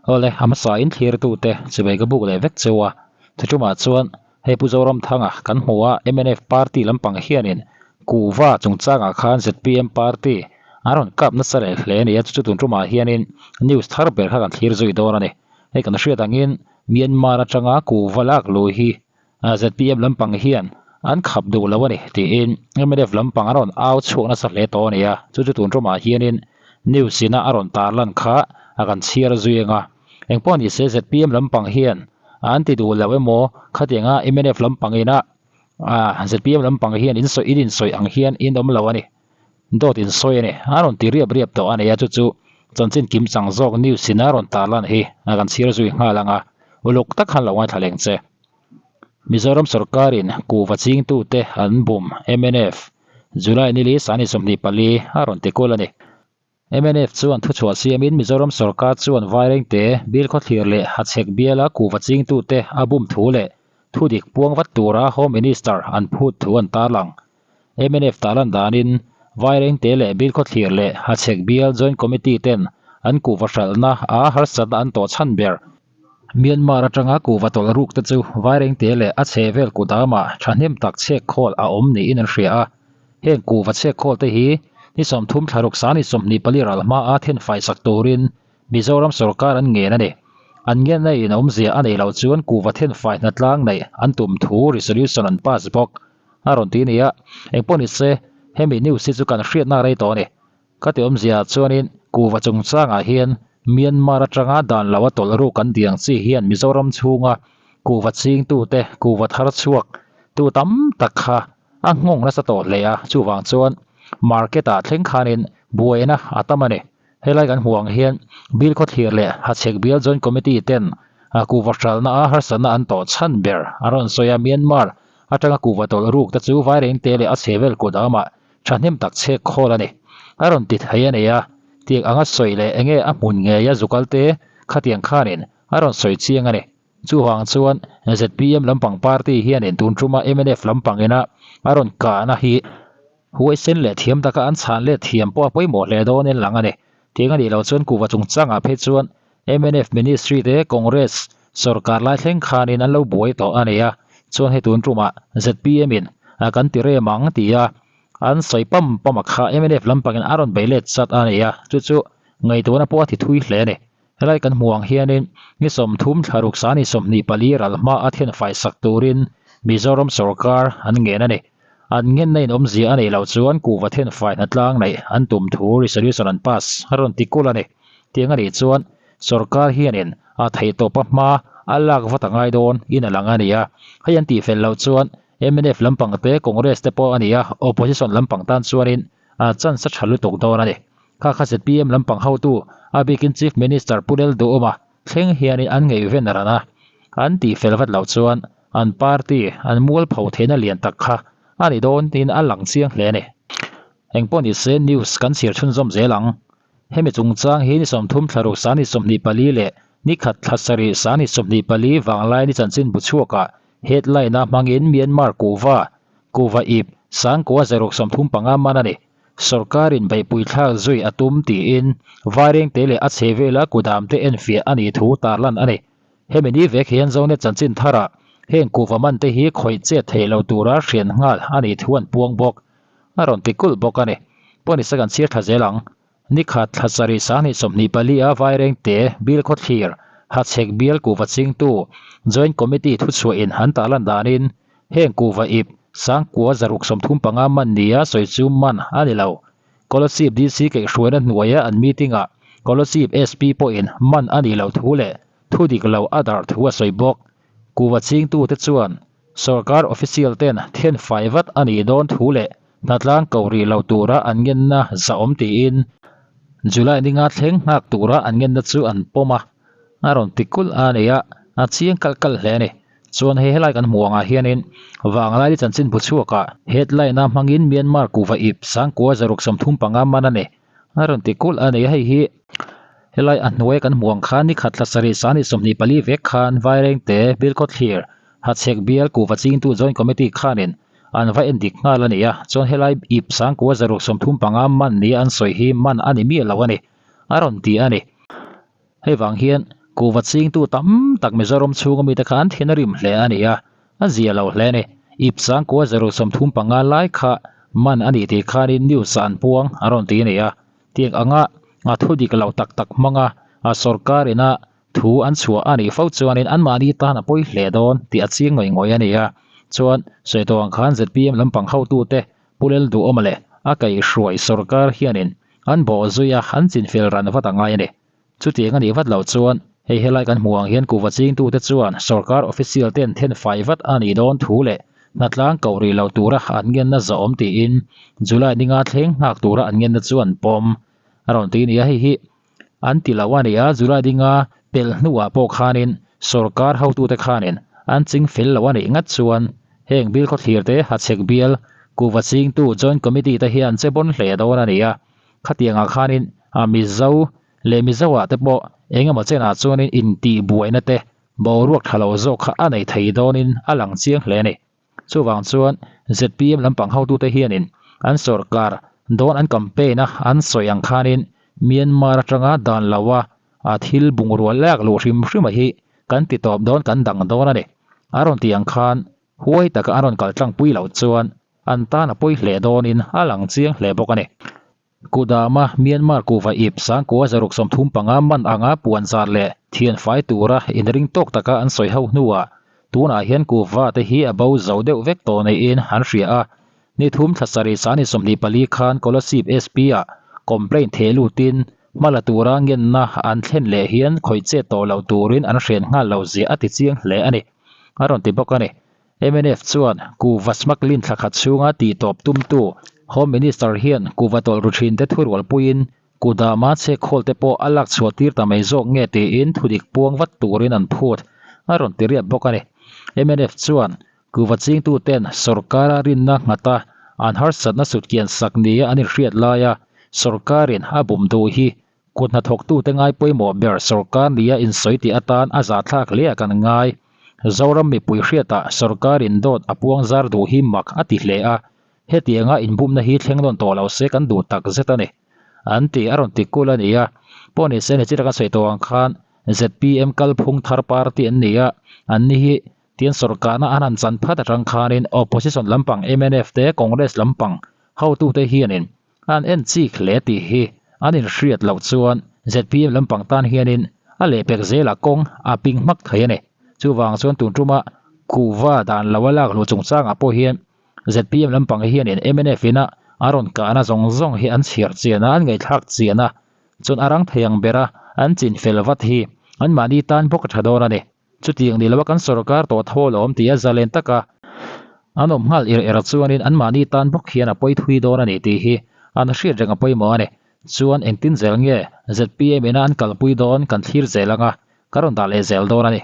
Awle, a hmasa in thlirtute chuvei ka buk leh vek cheu a, thuṭumah chuan hei Pu Zoramthanga kan hmu a, mnf party lampang hianin kuhva chungchangah khan zpm party an rawn kap nasa leh hle a ni a, chu chu tun ṭumah hianin news thar ber kha kan thlir zui dawn a ni. Hei kan hriat angin Myanmar atanga kuhva lak lui hi zpm lampang hian an khap duh lo a ni tiin mnf lampang an rawn au chhuak nasa hle tawh a ni a, chu chu tun tumah hianin news ina a rawn tarlan kha a kan chhiar zui ang a, engpawh ni se zpm lampang hian an ti duh lo emaw khatianga mnf lampang ina zpm lampang hian in sawi in insawi ang hian in awm lo a ni. Dawt in sawi a ni. A rawn ti riap riap tawh a ni a, chu chu chanchin kim chang zawk news in a rawn tarlan hi a kan chhir zui nghal ang a, uluk tak khan lo ngaithla leng che. Mizoram sorkarin kuhva chingtute an bum mnf July nili sani 24 a rawn ti kual a ni. Mnf chuan thuchhuah siamin Mizoram sorkar chuan Vairengte, Bilkhawthlir leh Hachhek biala kuhva chingtute a bum thu leh thudik puang vat tura Home Minister an phut thu an tarlang. Mnf tarlan danin Vairengte leh Bilkhawthlir leh Hachhek bial Joint Committee ten an kuhva hralhna a harsatna an tawh chhan ber. Myanmar atanga kuhva tawlh ruk te chu Vairengte leh a chhehvel kudamah thahnem tak chhek khawl a awm niin an hria a. Heng kuhva chhek khawl te hi ni 30 thlaruk sani 24 ral hmaa thenfai sak turin Mizoram sorkar an ngen a ni. An ngenna in awmzia a nei loh chuan kuhva thenfai hnatlang neih an tum thu resolution an pass bawk a rawn ti a ni a. Engpawh ni se hemi news hi chu kan hriatna rei tawh a ni. Ka ti awmzia ah chuanin kuhva chungchangah hian Myanmar atanga dan lo a tawlh ruk an tih ang chi hian Mizoram chhunga kuhva chingtute kuhva thar chhuak tu tam tak kha a nghawng nasa tawh hle a, chuvang chuan market ah thleng khanin buaina a tam a ni. Helai kan hmuh ang hian Bilkhawthlir leh Hachhek Bial Joint Committee ten kuhva hralhna a harsatna an tawh chhan ber a rawn sawi a, Myanmar atanga kuhva tawlh ruk te chu Vairengte leh a chhevel kut amah thahnem tak chhek khawl a ni. A rawn ti thei a ni a, tiang anga sawi leh enge a hmun ngei a zukal te khatiang khanin a rawn sawi chiang a ni. Chuvang chuan zpm lampang party hianin tun tuma mnf lampang ina a rawn kahna hi huaisen leh thiam taka an chhan let thiam pawh a pawimawh hle dawnin lang a ni. Tiang a nih loh chuan kuhva chungchangah phei chuan mnf ministry te Congress sorkar lai thleng khanin an lo buai tawh a ni a, chuan hei tun tumah zpm in kan ti rem ang ti a an sawi pam pam a kha mnf lampangin a rawn bei let chat a ni a, chu chu ngaihtuahna pawh a ti thui hle a ni. Helai kan hmuh ang hianin ni 30 thlaruk sani 24 ral hma a thenfai sak turin Mizoram sorkar an ngen a ni. An ngenna in awmzia a neih loh chuan kuhva thenfai hnatlang neih an tum thu resolution an pass a rawn ti kulh a ni. Tiang a nih chuan sorkar hianin a theihtawp a hma a lak vat a ngai dawn in a lang a ni a. Hei an tihfel loh chuan mnf lampang te Congress te pawh a ni a, opposition lampang tan chuanin a chance a tha lutuk dawn a ni. Kha kha zpm lampang hotu a bikin Chief Minister Pu Lelduhawma thleng hianin an ngaihven ran a, an tihfel vat loh chuan an party an mualpho theihna lian tak kha a ni dawn tiin a lang chiang hle a ni. Engpawh ni se news kan chhir chhunzawm zel ang. Hemi chungchang hi ni 30 thlaruk sani 24 leh ni khat thla sarih sani 24 vanglai ni chanchinbu chhuakah headline a hmangin Myanmar kuhva, kuhva ip, sangkua zaruk 35 man a ni. Sorkarin beihpui thlak zui a tum tiin Vairengte leh a chhe vela kudamte enfiah a nih thu tarlan a ni. Hemi ni vek hian Zonet chanchin tharah heng kuhva man te hi khawih chet theih lo tura hrian nghal a nih thu an puang bawk. A rawn ti kulh bawk a ni. Pawisa kan chhir thla zel ang. Ni khat thla sarih sanghnih 24 a Vairengte Bilkhawthlir Hachhek Bial kuhva chingtu Joint Committee thuchhuahin an tarlan danin heng kuhva ip sangkua zaruk 35 man nia sawi chu man a ni lo. Kolasib DC kaihhruaina hnuaia an meeting-ah Kolasib SP pawhin man a nih loh thu leh thu dik lo a darh thu a sawi bawk. Kuhva chingtute chuan sorkar official ten thenfai vat a nih dawn thu leh hnatlang ko rih lo tura an ngenna zahawm tiin July ninga thleng nghak tura an ngenna chu an pawm a, a rawn ti kulh a ni a, a chiang kalh kalh hle a ni. Chuan hei helai kan hmuh angah hianin Vanglai chanchinbu chhuakah headline a hmangin Myanmar kuhva ip sangkua zaruk 35 man a ni. A rawn ti kulh a ni a, hei hi helai a hnuai kan hmuh ang khan ni khat thla sarih sani 24 vek khan Vairengte Bilkhawthlir Hachhek Bial kuhva chingtu Joint Committee khanin an va en dik nghal a ni a, chuan helai ip sangkua zaruk 35 man nia an sawi hi man a ni miah lo a ni, a rawn ti a ni. Hei vang hian Kuhva chingtu tam tak Mizoram chhunga mite kha an thin a rim hle a ni a, a zia lo hle a ni. Ip sangkua zeru 35 lai kha man a nih tih khanin news ah an puang a rawn ti a ni a. Tiang anga a thu dik lo tak tak hmanga a sorkar ina thu an chhuah a nih fo chuanin anmahni tan a pawi hle dawn tih a chiang ngawih ngawih a ni a. Chuan sawi tawh ang khan zpm lampang hotute Pu Lelduhawma leh a kaihhruai sorkar hianin an bawhzui a, an chinfel ran vat a ngai a ni. Chutiang a nih vat loh chuan hei helai kan hmuh ang hian kuhva chingtute chuan sorkar official ten then fai vat a nih dawn thu leh hnatlang koh rih lo tura an ngenna zawhawm tiin July ninga thleng nghak tura an ngenna chu an pawm a rawn ti a ni a, hei hi an ti lo a ni a, July dinga pelh hnuah pawh khanin sorkar hotute khanin an ching fel lo a nih ngat chuan heng bill khawthlir te hachhek bial kuhva chingtu joint committee te hian che bawn hle dawn a ni a. Khatiangah khanin a Mizo leh Mizoah te pawh eng emaw chenah chuanin intihbuaina te boruak tha lo zawk kha a nei thei dawnin a lang chiang hle a ni. Chuvang chuan zpm lampang hotute hianin an sorkar dawn an campaign a an sawi ang khanin Myanmar atanga dan loa a thil bungrua lak luh hrim hrima hi kan ti tawp dawn kan dang dawn a ni. A rawn tih ang khan huai taka an rawn kal tlangpui loh chuan An tan a pawi hle dawnin a lang chiang hle bawk a ni. Kudama, Myanmar kuhva ip sangkua 635 man anga puan zar leh thian fai tura inring tawk taka an sawi ho hnuah tunah hian kuhva te hi a bo zo deuh vek tawh neiin an hria a. Ni thum thla sarih sani 24 khan Kolasib SP ah complaint theh lutin hma la tura ngenna an thlen leh hian khawih chet tawh loh turin an hriat nghal lo zia a ti chiang hle a ni, a rawn ti bawk a ni. Mnf chuan kuhva smuggling thla khat chhunga tihtawp tumtu Home Minister hian kuhva tawlh ru thinte thurualpuiin kudama chhek khawl te pawh a lak chhuah tir ta mai zawk nge tiin thudik puang vat turin an phut a rawn ti riat bawk a ni. Mnf chuan kuhva chingtuten sorkara rinna nghata an harsatna sutkian sak nia an inhriat laia sorkarin a bum duh hi kut hnathawktute ngai pawimawh ber sorkar nia insawi tih atan a zahthlak hle a kan ngai. Zoram mipui hriatah sorkarin dawt a puang zar duh hi mak a ti hle a, hetianga inbumna hi thleng nawn tawh lo se kan duh tak zet a ni. An ti a rawn ti kul a ni a, pawh ni se ni chi taka sawi tawh ang khan zpm kalphung thar party an ni a, an ni hi tian sorkarna an han chan phat atang khanin opposition lampang mnf te Congress lampang hotute hianin An en chik hle tih hi an inhriat loh chuan zpm lampang tan hianin a lehpek zelah kawng a ping hmak thei a ni. Chuvang chuan tun tuma kuhva dan lo a lak luh chungchangah pawh hian zpm lampang hianin mnf ina a rawn kahna zawng zawng hi an chhiar chian a, an ngaihthlak chian a, chuan a rang thei ang bera an chinfel vat hi anmahni tan bawk a tha dawn a ni. Chutiang ni loa kan sorkar tawh tho alawm tia zalen taka an awm nghal ir er chuanin anmahni tan bawk hian a pawi thui dawn a ni tih hi an hriat reng a pawimawh a ni. Chuan engtin zel nge zpm ina an kalpui dawn kan thlir zel anga ka rawn dah leh zel dawn a ni.